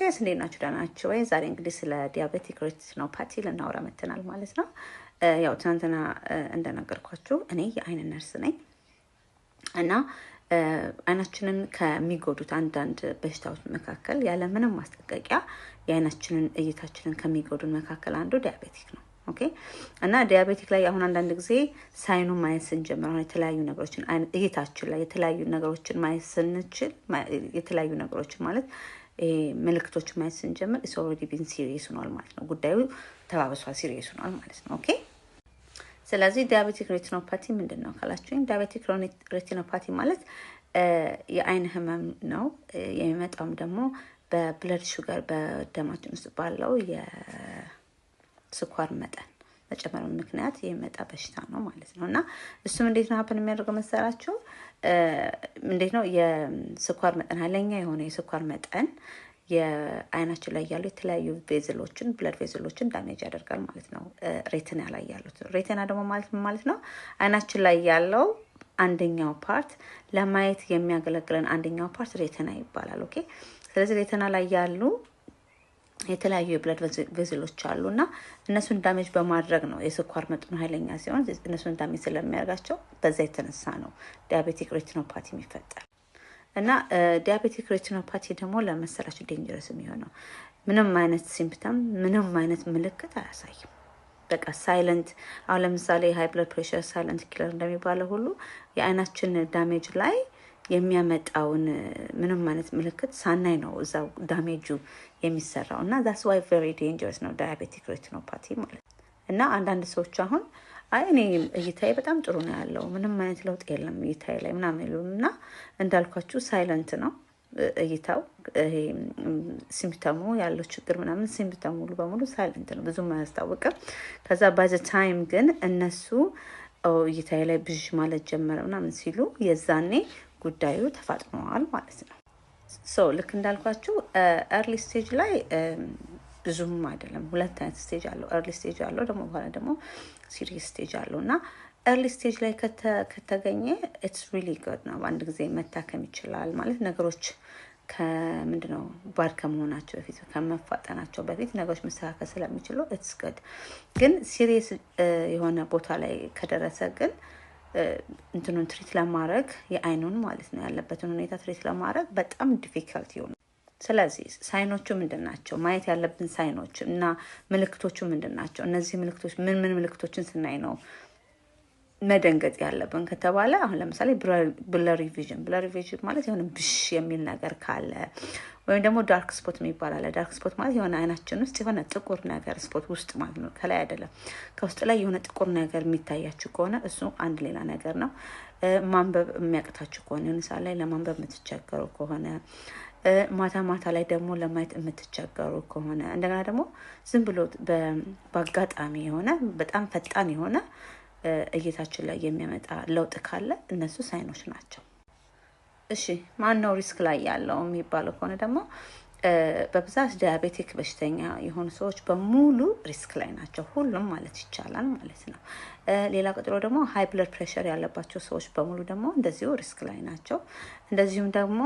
Guys፣ እንዴት ናችሁ? ደህና ናችሁ ወይ? ዛሬ እንግዲህ ስለ diabetic retinopathy ልናወራ መጥተናል ማለት ነው። ያው ትናንትና እንደነገርኳችሁ እኔ የአይን ነርስ ነኝ እና አይናችንን ከሚጎዱት አንዳንድ በሽታዎች መካከል ያለ ምንም ማስጠንቀቂያ የአይናችንን እይታችንን ከሚጎዱን መካከል አንዱ diabetic ነው። Okay፣ እና diabetic ላይ አሁን አንዳንድ ጊዜ sign ኑ ማየት ስንጀምር፣ አሁን የተለያዩ ነገሮችን እይታችን ላይ የተለያዩ ነገሮችን ማየት ስንችል፣ የተለያዩ ነገሮችን ማለት ምልክቶችን ማየት ስንጀምር it's already been serious ሆኗል ማለት ነው። ጉዳዩ ተባብሷል፣ serious ሆኗል ማለት ነው። Okay፣ ስለዚህ diabetic retinopathy ምንድን ነው ካላችሁኝ፣ diabetic retinopathy ማለት የአይን ህመም ነው። የሚመጣውም ደግሞ በ blood sugar፣ በደማችን ውስጥ ባለው የስኳር መጠን መጨመር ምክንያት የሚመጣ በሽታ ነው ማለት ነው። እና እሱም እንዴት ነው happen የሚያደርገው መሰላችሁ? እንዴት ነው? የስኳር መጠን፣ ኃይለኛ የሆነ የስኳር መጠን የአይናችን ላይ ያሉ የተለያዩ vessel ኦችን፣ blood vessel ኦችን damage ያደርጋል ማለት ነው። Retina ላይ ያሉት። Retina ደግሞ ማለት ምን ማለት ነው? አይናችን ላይ ያለው አንደኛው part፣ ለማየት የሚያገለግለን አንደኛው part retina ይባላል። Okay፣ ስለዚህ retina ላይ ያሉ የተለያዩ የ blood vessel ኦች አሉ እና እነሱን damage በማድረግ ነው፣ የስኳር መጠኑ ኃይለኛ ሲሆን እነሱን damage ስለሚያደርጋቸው በዛ የተነሳ ነው diabetic retinopathy የሚፈጠር። እና diabetic retinopathy ደግሞ ለመሰላችሁ dangerous የሚሆነው ምንም አይነት symptom፣ ምንም አይነት ምልክት አያሳይም። በቃ silent። አሁን ለምሳሌ high blood pressure silent killer እንደሚባለው ሁሉ የአይናችን damage ላይ የሚያመጣውን ምንም አይነት ምልክት ሳናይ ነው እዛው damage ኡ የሚሰራው እና that's why very dangerous ነው diabetic retinopathy ማለት። እና አንዳንድ ሰዎች አሁን አይ እኔ እይታዬ በጣም ጥሩ ነው ያለው፣ ምንም አይነት ለውጥ የለም እይታዬ ላይ ምናምን ይሉ እና እንዳልኳችሁ silent ነው እይታው፣ ይሄ symptom ኡ ያለው ችግር ምናምን symptom ኡ ሙሉ በሙሉ silent ነው፣ ብዙም አያስታውቅም። ከዛ by the time ግን እነሱ እይታዬ ላይ ብዥ ማለት ጀመረ ምናምን ሲሉ የዛኔ ጉዳዩ ተፋጥነዋል ማለት ነው። So ልክ እንዳልኳችሁ early stage ላይ ብዙም አይደለም። ሁለት አይነት stage አለው። Early stage አለው፣ ደግሞ በኋላ ደግሞ serious stage አለው። እና early stage ላይ ከተገኘ it's really good ነው። በአንድ ጊዜ መታከም ይችላል ማለት ነገሮች ከምንድነው bad ከመሆናቸው በፊት፣ ከመፋጠናቸው በፊት ነገሮች መስተካከል ስለሚችሉ it's good። ግን serious የሆነ ቦታ ላይ ከደረሰ ግን እንትኑን treat ለማድረግ፣ የአይኑን ማለት ነው፣ ያለበትን ሁኔታ treat ለማድረግ በጣም difficult ይሆናል። ስለዚህ sign ኦቹ ምንድን ናቸው? ማየት ያለብን sign ኦች እና ምልክቶቹ ምንድን ናቸው? እነዚህ ምልክቶች ምን ምን ምልክቶችን ስናይ ነው መደንገጥ ያለብን ከተባለ፣ አሁን ለምሳሌ blurry vision። Blurry vision ማለት የሆነ ብዥ የሚል ነገር ካለ ወይም ደግሞ dark spot የሚባል አለ። Dark spot ማለት የሆነ አይናችን ውስጥ የሆነ ጥቁር ነገር spot ውስጥ ማለት ነው፣ ከላይ አይደለም፣ ከውስጥ ላይ የሆነ ጥቁር ነገር የሚታያችሁ ከሆነ እሱ አንድ ሌላ ነገር ነው። ማንበብ የሚያቅታችሁ ከሆነ፣ የሆነ ሰዓት ላይ ለማንበብ የምትቸገሩ ከሆነ፣ ማታ ማታ ላይ ደግሞ ለማየት የምትቸገሩ ከሆነ፣ እንደገና ደግሞ ዝም ብሎ በአጋጣሚ የሆነ በጣም ፈጣን የሆነ እይታችን ላይ የሚያመጣ ለውጥ ካለ እነሱ sign ኦች ናቸው። እሺ፣ ማን ነው risk ላይ ያለው የሚባለው ከሆነ ደግሞ በብዛት diabetic በሽተኛ የሆኑ ሰዎች በሙሉ risk ላይ ናቸው፣ ሁሉም ማለት ይቻላል ማለት ነው። ሌላ ቀጥሎ ደግሞ high blood pressure ያለባቸው ሰዎች በሙሉ ደግሞ እንደዚሁ risk ላይ ናቸው። እንደዚሁም ደግሞ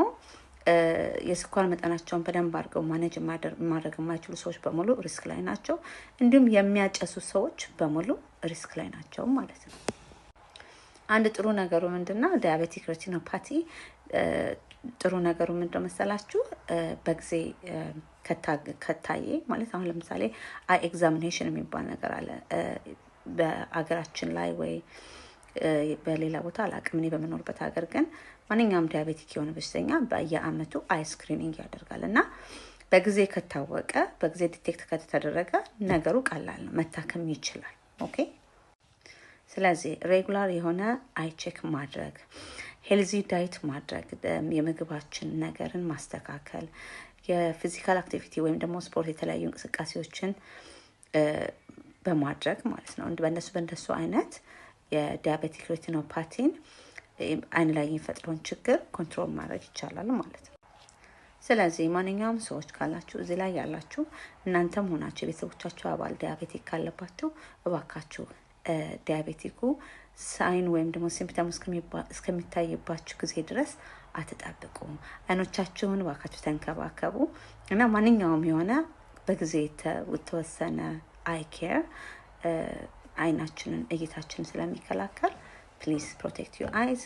የስኳር መጠናቸውን በደንብ አድርገው manage ማድረግ የማይችሉ ሰዎች በሙሉ risk ላይ ናቸው። እንዲሁም የሚያጨሱ ሰዎች በሙሉ risk ላይ ናቸው ማለት ነው። አንድ ጥሩ ነገሩ ምንድነው? Diabetic retinopathy ጥሩ ነገሩ ምንድነው መሰላችሁ? በጊዜ ከታየ ማለት አሁን ለምሳሌ eye examination የሚባል ነገር አለ። በአገራችን ላይ ወይ በሌላ ቦታ አላውቅም። እኔ በምኖርበት ሀገር ግን ማንኛውም diabetic የሆነ በሽተኛ በየአመቱ eye screening ያደርጋል እና በጊዜ ከታወቀ፣ በጊዜ detect ከተደረገ ነገሩ ቀላል ነው፣ መታከም ይችላል። Okay፣ ስለዚህ regular የሆነ eye check ማድረግ፣ healthy diet ማድረግ፣ የምግባችን ነገርን ማስተካከል፣ የ physical activity ወይም ደግሞ ስፖርት፣ የተለያዩ እንቅስቃሴዎችን በማድረግ ማለት ነው። በእነሱ አይነት የ diabetic retinopathy ን አይን ላይ የሚፈጥረውን ችግር control ማድረግ ይቻላል ማለት ነው። ስለዚህ ማንኛውም ሰዎች ካላችሁ፣ እዚህ ላይ ያላችሁ እናንተም ሆናችሁ የቤተሰቦቻችሁ አባል diabetic ካለባችሁ እባካችሁ diabetic ኩ sign ወይም ደግሞ symptom እስከሚታይባችሁ ጊዜ ድረስ አትጠብቁ። አይኖቻችሁን እባካችሁ ተንከባከቡ እና ማንኛውም የሆነ በጊዜ የተወሰነ eye care አይናችንን እይታችንን ስለሚከላከል please protect your eyes.